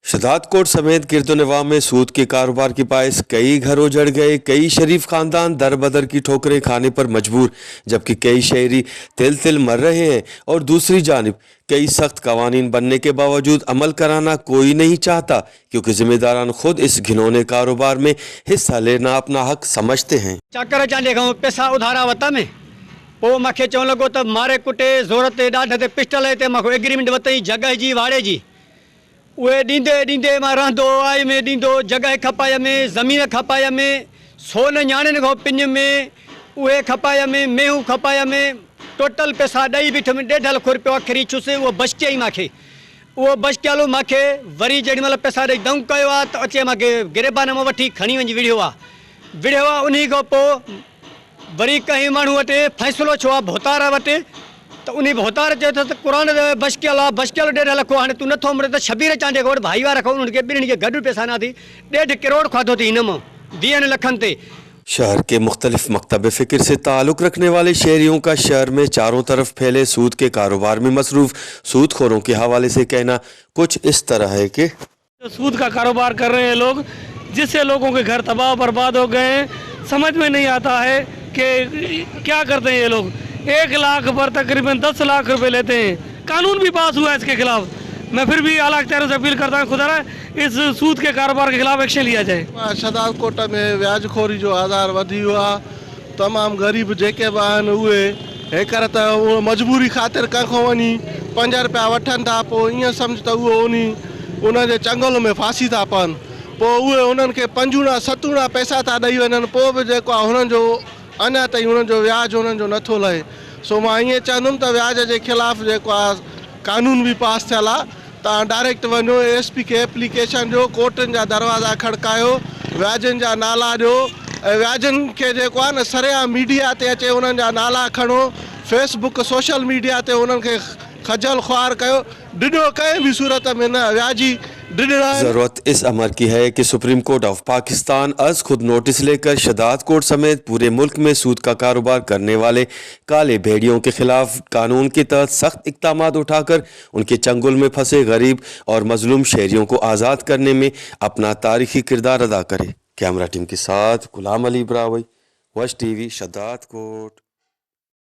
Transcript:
शदादकोट समेत गिरदोनवा में सूद के कारोबार के बायस कई घर उजड़ गए, कई शरीफ खानदान दर बदर की ठोकरें खाने पर मजबूर, जबकि कई शहरी तिल तिल मर रहे हैं। और दूसरी जानिब कई सख्त कवानीन बनने के बावजूद अमल कराना कोई नहीं चाहता, क्योंकि जिम्मेदारान खुद इस घिनौने कारोबार में हिस्सा लेना अपना हक समझते हैं। चाकर चांडे खां पैसा उधारा वरितमि, पोइ मूंखे चवण लॻो त मारे कुटे ज़ोर ते ॾाढ ते पिस्टल ते मूंखां एग्रीमेंट वरितई जॻह जी वाड़े जी। उहे ॾींदे ॾींदे मां रहंदो आयो में ॾींदो जॻह खपाए में, ज़मीन खपाए में, सोन न्याणियुनि खां पिञ में उहे खपाए में, मेहूं खपाए में, टोटल पैसा ॾेई बीठुमि। 1.5 लख रुपयो आख़िरी छुसि, उहो बचके ई मूंखे, उहो बचकियल मूंखे वरी जेॾी महिल पैसा ॾेई दम कयो आहे त अचे मूंखे गिरेबान मां वठी खणी वञी विड़ियो आहे, विड़ियो आहे। उन खां पोइ वरी कंहिं माण्हू वटि फ़ैसिलो छो आहे भोतार वटि, त उन भोतार चयो अथसि त क़ुर बचकियल आहे, बचकियल 1.5 लख हाणे तूं नथो मुड़े त शबीर चांडे खां वटि भाई वारा खां, उन्हनि खे ॿिन्हिनि खे गॾु पैसा ना थी। 1.5 करोड़ खाधो अथई हिन मां 20 लखनि ते। शहर के मुख्तलिफ मकतब फ़िक्र से ताल्लुक़ रखने वाले शहरियों का शहर में चारों तरफ फैले सूद के कारोबार में मसरूफ़ सूदखोरों के हवाले से कहना कुछ इस तरह है कि सूद का कारोबार कर रहे हैं लोग, जिससे लोगों के घर तबाह बर्बाद हो गए हैं। समझ में नहीं आता है कि क्या करते हैं ये लोग। 1 लाख पर तकरीबन 10 लाख रुपए लेते हैं। कानून भी पास हुआ है इसके खिलाफ। मैं फिर भी आला अख्तियारों से अपील करता हूँ, खुदा इस सूद के कारोबार के खिलाफ एक्शन लिया जाए। शहदादकोट में व्याजखोरी जो आज़ार वधी वियो आहे। तमामु ग़रीब जेके बि आहिनि, उहे हेकर त उहो मजबूरी ख़ातिर कंहिंखां वञी 5 रुपया वठनि था, पोइ ईअं सम्झ त उहो उन उनजे चंगुल में फांसी था पवनि। पोइ उहे उन्हनि खे पंजूणा सतूणा पैसा था ॾेई वञनि, पोइ बि जेको आहे हुननि जो अञा ताईं हुननि जो व्याज हुननि जो नथो लहे। सो मां ईअं चवंदुमि त व्याज जे ख़िलाफ़ जेको आहे कानून बि पास थियल आहे। तव्हां डायरेक्ट वञो, एस पी खे एप्लीकेशन ॾियो, कोर्टनि जा दरवाज़ा खड़कायो, व्याजनि जा नाला ॾियो ऐं व्याजनि खे जेको आहे न सरेआम मीडिया ते अचे उन्हनि जा नाला खणो, फेसबुक सोशल मीडिया ते उन्हनि खे खजल ख़ुआर कयो। डिॾो कंहिं बि सूरत में न, व्याजी डिॾणा। ज़रूरत इस अमर की है कि सुप्रीम कोर्ट ऑफ पाकिस्तान अज खुद नोटिस लेकर शदाद कोर्ट समेत पूरे मुल्क में सूद का कारोबार करने वाले काले भेड़ियों के खिलाफ कानून के तहत सख्त इकदाम उठाकर उनके चंगुल में फंसे गरीब और मजलूम शहरियों को आज़ाद करने में अपना तारीखी किरदार अदा करे। कैमरा टीम के साथ गुलाम अली ब्रावई, वश टीवी, शदाद कोट।